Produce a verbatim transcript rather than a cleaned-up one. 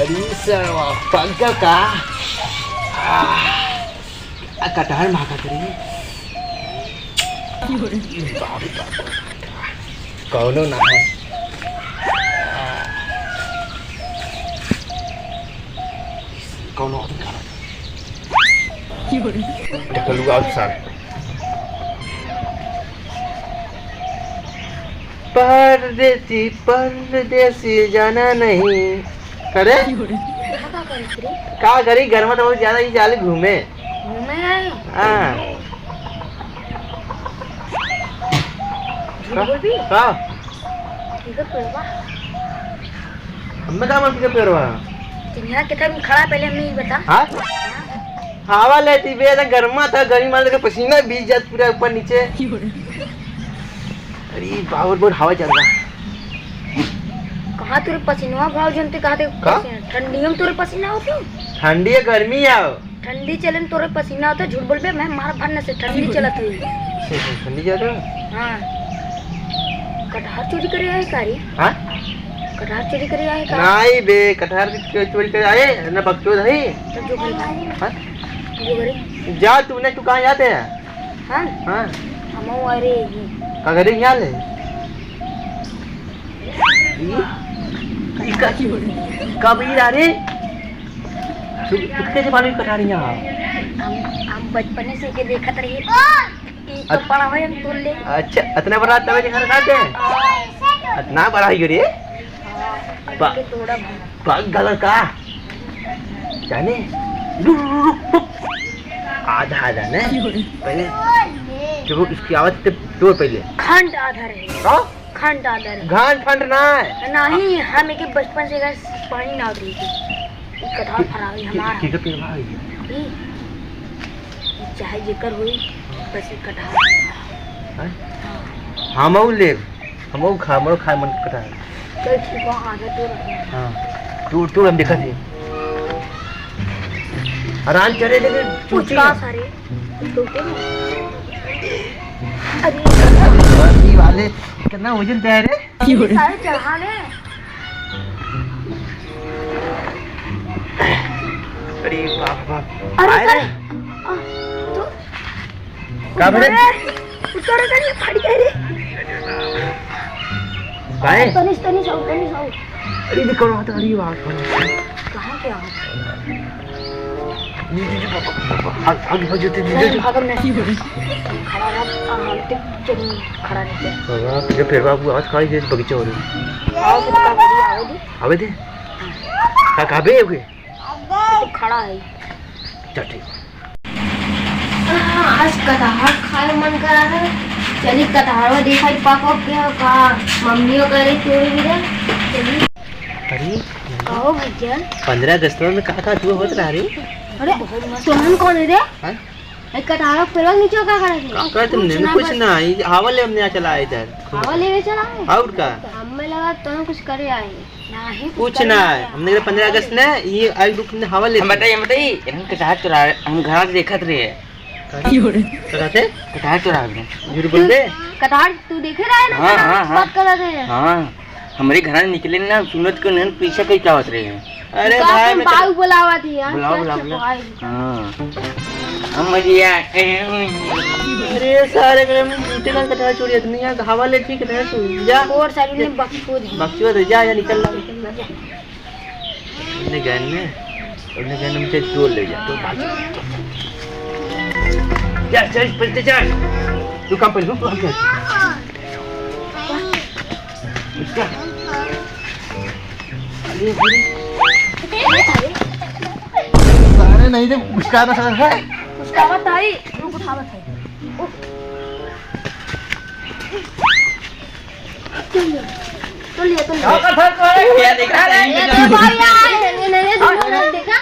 ई सरवा पक गल का? आह, आ कटहर महका करे। बाप रे बाप। कौनो ना है। कौनो आदमी खा रहा है। ढकलुआ सार। परदेसी, परदेसी जाना नहीं। अरे? का करी, घर में तो बहुत ज्यादा ही जाले घूमे। घूमे आए? हाँ। झूठ का? बोलबी? का? ठीक है, पेड़वा। हमें का मन के पेड़वा? तो यहाँ कितना भी खड़ा, पहले हमें ये बता। हाँ? हवा लेती बे, तो गर्मा था, गर्मी मार के पसीना भीज जात पूरा ऊपर नीचे। अरे बाबा, बहुत हवा चल रहा। कहाँ तोरे पसीनवा भाव जनते, कहाँ ते का? पसीना? ठंडी में तोरे पसीना होते? ठंडी है, गर्मी है। ठंडी चले में तोरे पसीना होता, झूठ बोलबे, मैं मार भरने से ठंडी चलत हुई। ठंडी चलत है? हाँ। कटहर चोरी करे आए का रे? हाँ? कटहर चोरी करे आए का? नाई बे, कटहर की क्यों चोरी करे आए? ना बकचोद है। तो जो करे। हाँ? जो करे। जा तूने, तू कहाँ जाते हैं? हाँ? हाँ। हम अरे ही। का करे यहाँ ले? ई? ई का, कब ई रे? तू, तू कैसे मालूम कटहर यहाँ? हम, हम बचपने से के देखत रही। ई तो अत-, बड़ा होय हम तोड़ ले। अच्छा, इतना बड़ा तबे के घर खाते हैं? हाँ। इतना बड़ा है रे? हाँ, बा-, अभी के तोड़ा भी। बाग गलर का? जाने? रुक, रुक, रुक, रुक। आधा, आधा ने? पहले जब इसकी आवाज तब तोड़ पहले। खंड आधा रहे। हाँ? खंड आधा रहे। घान फंड ना है। नहीं, हम एक बचपन से गए पानी ना उतरी थी। ई कटहल फरावे हमारा। ठीक है, फिर भाई। ई, ई चाहे जेकर होई, बस ई कटहल। हैं? हाँ। हम और लेब। हमहू खा, हमरो खाए मन करता है। चल ठीक बा, आगे तू रख। हाँ, तू, तू हम देखत ही। आराम चले लेकिन चूची। का सारे? तू के ना? अरे। अरे वाले, कितना वजन दे रे? अरे सारे चढ़ा ले। अरे बाप, बाप। अरे आए रे। सारे, आ, तू का बे? अरे, उतर, उतर, ये फट गया रे। काहे? तनिष, तनिष, आओ, तनिष, आओ। अरे, ये कौन आता? अरे, वाह, कौन आता? कहाँ के आओ? जी, जी, जी, पापा, पापा, आगे, आगे, आगे, जी, जी, जी। भागम नहीं। खड़ा रहा, आ, हम तो चल, खड़ा नहीं थे। बाबा, फिर, फिर बाबू, आज खाई दे, बगीचा हो रही। आओ, फिर का करी, आवे दे। आवे दे। हाँ। का, का बे, ओके? तो खड़ा है। चल, ठीक। आज कटहर खाए मन करा है। चली कटहरवा देखा ही पक वक गया का। मम्मियों करे चोरी भी दे। चली। अरे, कहो भैया। पन्द्रह अगस्त में का का तू होत रहा रे? अरे, तुम कौन है रे? हाँ? ए, कटहरवा पेड़वा नीचे का करे थे? का करे तुमने? कुछ ना, कुछ बस ना, ये हवा ले हमने यहाँ चला आए इधर। हवा लेवे चला है? और का? हमें लगा तुम कुछ करे आए। नहीं, कुछ कुछ ना करे है। हमने कहा पन्द्रह अगस्त ने, ये आज रुक ने हवा ले हम बताइए, हम बताइए, इन्हन कटहर चुरा, हम घर से देखत रहे। का? का कहते? कटहर चुरा रहे। झूठ बोल बे। कटहर तू देखे रहे ना, हाँ, कटहर हाँ, हाँ। बात कर रहे हैं। हाँ, हमारे घर से निकले ना, सुनत के उन्हन पीछे कहीं क्या होत रहे हैं। अरे का भाई, अपन मैं बाऊ बुलावा थी यार, बुलाओ, क्या बुलाओ, बुलाओ। चुपाई? हाँ। हम मरिया। अरे सारे के हम जूते का कटहर चोरी इतनी है, हवा ले ठीक है, तू जा। और साइड में बकचोद है। बकचोद है, जा, जा, निकल ला, निकल ला। अपने गैन में, अपने गैन में से तोड़ ले जा, तो भाग जा। जा, चल, पलटे जा। तू काम पहले, तू काम कर। उसका। अरे, अरे। सारे नहीं थे, उसका ना सर है। उसका मत आई, रुक, उठावत है। तो लिया, तो लिया, तो लिया। क्या देख रहा है? ये तो भाई यार, ये, ये, ये, ये, देखा?